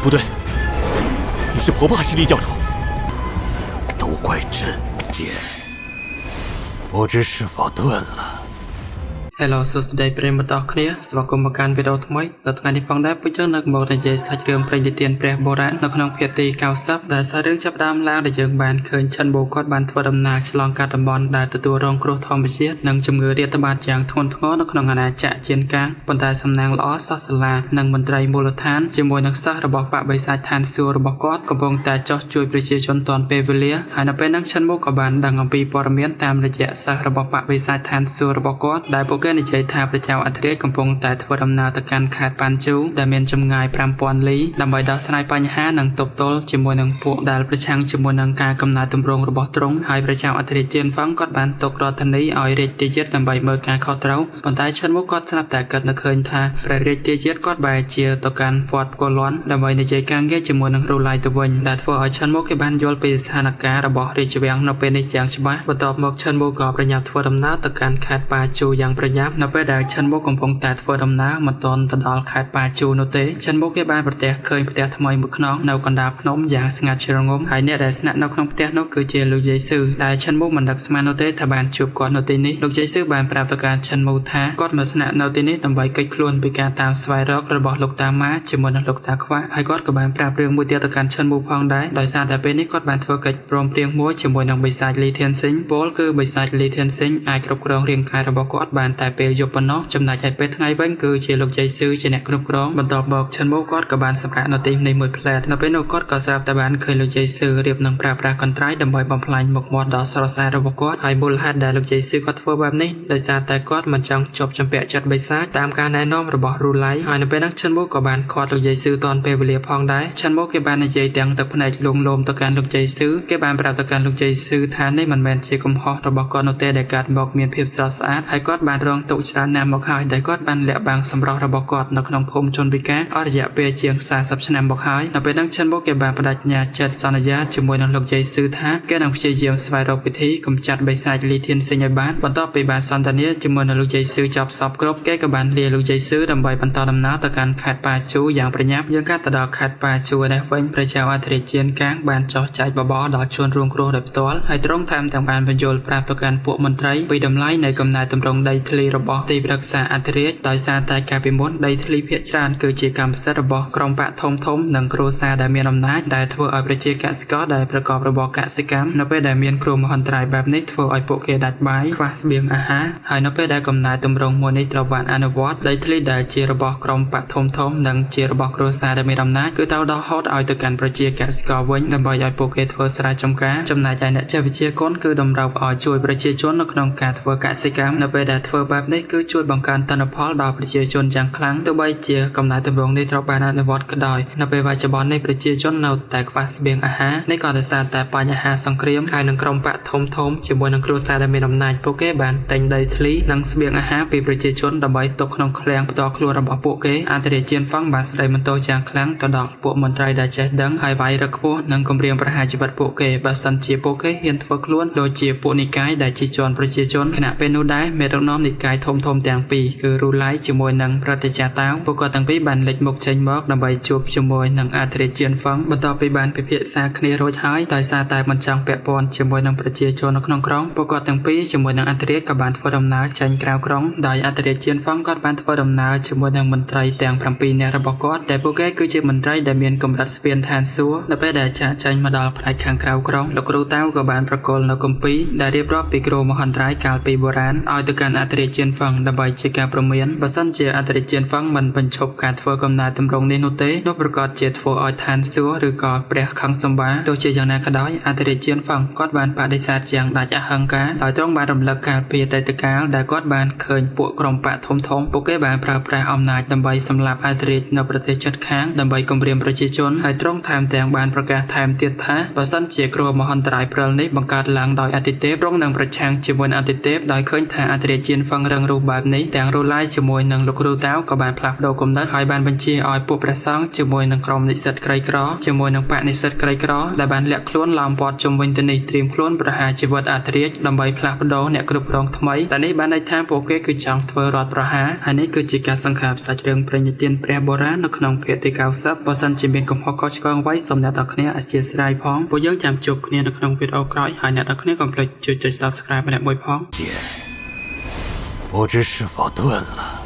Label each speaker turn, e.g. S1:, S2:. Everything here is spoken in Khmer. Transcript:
S1: 不对，你是婆婆还是厉教主？都怪朕剑，不知是否钝了。
S2: Hello សួស្តីប្រិយមិត្តទាំងអស់គ្នាស្វាគមន៍មកកាន់វីដេអូថ្មីនៅថ្ងៃនេះផងដែរពួកយើងនឹងមកនិយាយសាច់រឿងព្រេងនិទានព្រះបុរាណនៅក្នុងភាគទី90ដែលសាច់រឿងចាប់ផ្ដើមឡើងដែលយើងបានឃើញឈិនបូគាត់បានធ្វើដំណើរឆ្លងកាត់តំបន់ដែលទទួលរងគ្រោះធម្មជាតិនិងជំងឺរាតត្បាតយ៉ាងធ្ងន់ធ្ងរនៅក្នុងអាណាចក្រជានកាងប៉ុន្តែសំណាងល្អសិស្សសាលានិងមន្ត្រីមូលដ្ឋានជាមួយនឹងសិស្សរបស់បកបិសាចឋានសួគ៌របស់គាត់កំពុងតែចោះជួយប្រជាជនទាន់ពេលវេលាហើយនៅពេលហ្នឹងឈិនបូក៏បានដឹងអំពីព័ត៌មានតាមរយៈសិស្សរបស់បកបិសាចឋានសួគ៌របស់គាត់ដែលពួកគេនិយាយថាព្រះចៅអធិរាជកំពុងតែធ្វើដំណើរទៅកាន់ខេត្តប៉ាន់ជូដែលមានចម្ងាយ5000លីដើម្បីដោះស្រាយបញ្ហានិងទប់ទល់ជាមួយនឹងពួកដែលប្រឆាំងជាមួយនឹងការកំណែទម្រង់របស់ទ្រង់ហើយព្រះចៅអធិរាជជៀនហ្វឹងគាត់បានទុករដ្ឋធានីឲ្យរាជទាយាទដើម្បីមើលការខុសត្រូវប៉ុន្តែឈិនមុខគាត់ស្រាប់តែគិតនៅឃើញថាព្រះរាជទាយាទគាត់បែរជាទៅកាន់វត្តផ្គរលាន់ដើម្បីនិយាយការងារជាមួយនឹងរូឡៃទៅវិញដែលធ្វើឲ្យឈិនមុខគេបានយល់ពីស្ថានភាពរបស់រាជវាំងនៅពេលនេះយ៉ាងច្បាស់បន្ទាប់មកឈិនមុខក៏ប្រញាប់ធ្វើដំណើរទៅកាន់ខេត្តប៉ាជូយ៉ាងប្រញាប់នៅពេលដែលឈិនមុខកំពុងតែធ្វើដំណើរមិនទាន់ទៅដល់ខេត្តប៉ាជូនោះទេឈិនមុខគេបានប្រទះឃើញផ្ទះថ្មីមួយខ្នងនៅកណ្ដាលភ្នំយ៉ាងស្ងាត់ជ្រងំហើយអ្នកដែលស្នាក់នៅក្នុងផ្ទះនោះគឺជាលោកយាយស៊ឺដែលឈិនមុខមិនដឹកស្មាននោះទេថាបានជួបគាត់នៅទីនេះលោកយាយស៊ឺបានប្រាប់ទៅកាន់ឈិនមុខថាគាត់មកស្នាក់នៅទីនេះដើម្បីគេចខ្លួនពីការតាមស្វែងរករបស់លោកតាម៉ាជាមួយនឹងលោកតាខ្វាក់ហើយគាត់ក៏បានប្រាប់រឿងមួយទៀតទៅកាន់ឈិនមុខផងដែរដោយសារតែពេលនេះគាត់បានធ្វើកិច្ចព្រមព្រៀងមួយជាមួយនឹងបិសាចលីធានស៊ីងពលគឺបិសាចលីធានស៊ីងអាចគ្រប់គ្រងរាងកាយរបស់គាត់បានតែពេលយប់ប៉ុណ្ណោះចំណែកឯពេលថ្ងៃវិញគឺជាលោកយាយស៊ឺជាអ្នកគ្រប់គ្រងបន្ទាប់មកឈិនមុខគាត់ក៏បានសម្រាកនៅទីនេះមួយផ្លែតនៅពេលនោះគាត់ក៏ស្រាប់តែបានឃើញលោកយាយស៊ឺរៀបនឹងប្រើប្រាស់កន្ត្រៃដើម្បីបំផ្លាញមុខមាត់ដ៏ស្រស់ស្អាតរបស់គាត់ហើយមូលហេតុដែលលោកយាយស៊ឺគាត់ធ្វើបែបនេះដោយសារតែគាត់មិនចង់ជាប់ជំពាក់ចិត្តបិសាចតាមការណែនាំរបស់រូឡៃហើយនៅពេលនោះឈិនមុខក៏បានឃាត់លោកយាយស៊ឺទាន់ពេលវេលាផងដែរឈិនមុខគេបាននិយាយទាំងទឹកភ្នែកលួងលោមទៅកាន់លោកយាយស៊ឺគេបានប្រាប់ទៅកាន់លោកយាយស៊ឺថានេះមិនមែនជាកំហុសរបស់គាត់នោះទេដែលកើតមកមានភាពស្រស់ស្អាតហើយគាត់បានរងទុក្ខច្រើនណាស់មកហើយដែលគាត់បានលាក់បាំងសម្រស់របស់គាត់នៅក្នុងភូមិជនពិការអស់រយៈពេលជាង40ឆ្នាំមកហើយនៅពេលហ្នឹងឈិនមុខគេបានបដិញ្ញាចិត្តសន្យាជាមួយនឹងលោកយាយស៊ឺថាគេនឹងព្យាយាមស្វែងរកវិធីកម្ចាត់បិសាចលីធានស៊ីងឲ្យបានបន្ទាប់ពីបានសន្ទនាជាមួយនឹងលោកយាយស៊ឺចប់សពគ្រប់គេក៏បានលាលោកយាយស៊ឺដើម្បីបន្តដំណើរទៅកាន់ខេត្តប៉ាជូយ៉ាងប្រញាប់យើងកាត់ទៅដល់ខេត្តប៉ាជូនេះវិញព្រះចៅអធិរាជជានកាងបានចោះចែកបបរដល់ជនរងគ្រោះដោយផ្ទាល់ហើយទ្រង់ថែមទាំងបានបញ្យល់ប្រាប់ទៅកាន់ពួកមន្ត្រីពីតម្លៃនៃកំណែទម្រង់ដីធ្លីរបស់ទីប្រឹក្សាអធិរាជដោយសារតែកាលពីមុនដីធ្លីភាគច្រើនគឺជាកម្មសិទ្ធិរបស់ក្រុមបកធំធំនិងគ្រួសារដែលមានអំណាចដែលធ្វើឲ្យប្រជាកសិករដែលប្រកបរបរកសិកម្មនៅពេលដែលមានគ្រោះមហន្តរាយបែបនេះធ្វើឲ្យពួកគេដាច់បាយខ្វះស្បៀងអាហារហើយនៅពេលដែលកំណែទម្រង់មួយនេះត្រូវបានអនុវត្តដីធ្លីដែលជារបស់ក្រុមបកធំធំនិងជារបស់គ្រួសារដែលមានអំណាចគឺត្រូវដកហូតឲ្យទៅកាន់ប្រជាកសិករវិញដើម្បីឲ្យពួកគេធ្វើស្រែចម្ការចំណែកឯអ្នកចេះវិជ្ជាគុណគឺតម្រូវឲ្យជួយប្រជាជននៅក្នុងការធ្វើកសិកម្មនៅពេលដែលធ្វើបែបនេះគឺជួយបង្កើនទិន្នផលដល់ប្រជាជនយ៉ាងខ្លាំងទោះបីជាកំណែទម្រង់នេះត្រូវបានអនុវត្តក៏ដោយនៅពេលបច្ចុប្បន្ននេះប្រជាជននៅតែខ្វះស្បៀងអាហារនេះក៏ដោយសារតែបញ្ហាសង្គ្រាមហើយនឹងក្រុមបកធំធំជាមួយនឹងគ្រួសារដែលមានអំណាចពួកគេបានទិញដីធ្លីនិងស្បៀងអាហារពីប្រជាជនដើម្បីទុកក្នុងឃ្លាំងផ្ទាល់ខ្លួនរបស់ពួកគេអធិរាជជានហ្វឹងបានស្ដីបន្ទោសយ៉ាងខ្លាំងទៅដល់ពួកមន្ត្រីដែលចេះដឹងហើយវាយរឹកខ្ពស់និងគំរាមប្រហារជីវិតពួកគេបើសិនជាពួកគេហ៊ានធ្វើខ្លួនដូចជាពួកនិកាយដែលជាជនប្រជាជនខណៈពេលនោះដែរមេដឹកនាំនិកាយធំធំទាំងពីរគឺរូឡៃជាមួយនឹងប្រតិចាតាវពួកគាត់ទាំងពីរបានលេចមុខចេញមកដើម្បីជួបជាមួយនឹងអធិរាជជានហ្វឹងបន្ទាប់ពីបានពិភាក្សាគ្នារួចហើយដោយសារតែមិនចង់ពាក់ព័ន្ធជាមួយនឹងប្រជាជននៅក្នុងក្រុងពួកគាត់ទាំងពីរជាមួយនឹងអធិរាជក៏បានធ្វើដំណើរចេញក្រៅក្រុងដោយអធិរាជជានហ្វឹងគាត់បានធ្វើដំណើរជាមួយនឹងមន្ត្រីទាំង7នាក់របស់គាត់ដែលពួកគេគឺជាមន្ត្រីដែលមានកម្រិតស្ពានឋានសួគ៌នៅពេលដែលចាកចេញមកដល់ផ្នែកខាងក្រៅក្រុងលោកគ្រូតាវក៏បានប្រគល់នៅគម្ពីរដែលរៀបរាប់ពីគ្រោះមហន្តរាយកាលពីបុរាណឲ្យទៅកាន់អធិរាជជានហ្វឹងដើម្បីជាការព្រមានបើសិនជាអធិរាជជានហ្វឹងមិនបញ្ឈប់ការធ្វើកំណែទម្រង់នេះនោះទេនោះប្រកាសជាធ្វើឲ្យឋានសួគ៌ឬក៏ព្រះខឹងសម្បាទោះជាយ៉ាងណាក៏ដោយអធិរាជជានហ្វឹងគាត់បានបដិសេធយ៉ាងដាច់អហង្ការដោយទ្រង់បានរំលឹកកាលពីអតីតកាលដែលគាត់បានឃើញពួកក្រុមបកធំធំពួកគេបានប្រើប្រាស់អំណាចដើម្បីសម្លាប់អធិរាជនៅប្រទេសជិតខាងដើម្បីគំរាមប្រជាជនហើយទ្រង់ថែមទាំងបានប្រកាសថែមទៀតថាបើសិនជាគ្រោះមហន្តរាយព្រិលនេះបង្កើតឡើងដោយអតិទេពទ្រង់នឹងប្រឆាំងជាមួយអតិទេពដោយឃើញថាអធិរាជជានហ្វឹង ឹងរឹងរូសបែបនេះទាំងរូឡាយជាមួយនឹងលោកគ្រូតាវក៏បានផ្លាស់ប្ដូរគំនិតហើយបានបញ្ជាឲ្យពួកព្រះសង្ឃជាមួយនឹងក្រុមនិស្សិតក្រីក្រជាមួយនឹងបកនិស្សិតក្រីក្រដែលបានលាក់ខ្លួនឡោមព័ទ្ធជុំវិញទីនេះត្រៀមខ្លួនប្រហារជីវិតអធិរាជដើម្បីផ្លាស់ប្ដូរអ្នកគ្រប់គ្រងថ្មីតែនេះបានន័យថាពួកគេគឺចង់ធ្វើរដ្ឋប្រហារហើយនេះគឺជាការសង្ខេបសាច់រឿងព្រេងនិទានព្រះបុរាណនៅក្នុងភាគទី90បើសិនជាមានកំហុសខុសឆ្គងអ្វីសូមអ្នកទាំងគ្នាអធ្យាស្រ័យផងពួកយើងចាំជួបគ្នានៅក្នុងវីដេអូក្រោយហើយអ្នកទាំងគ្នាកុំភ្លេចជួយចុច Subscribe ម្នាក់មួយផង
S1: 剑不知是否钝了。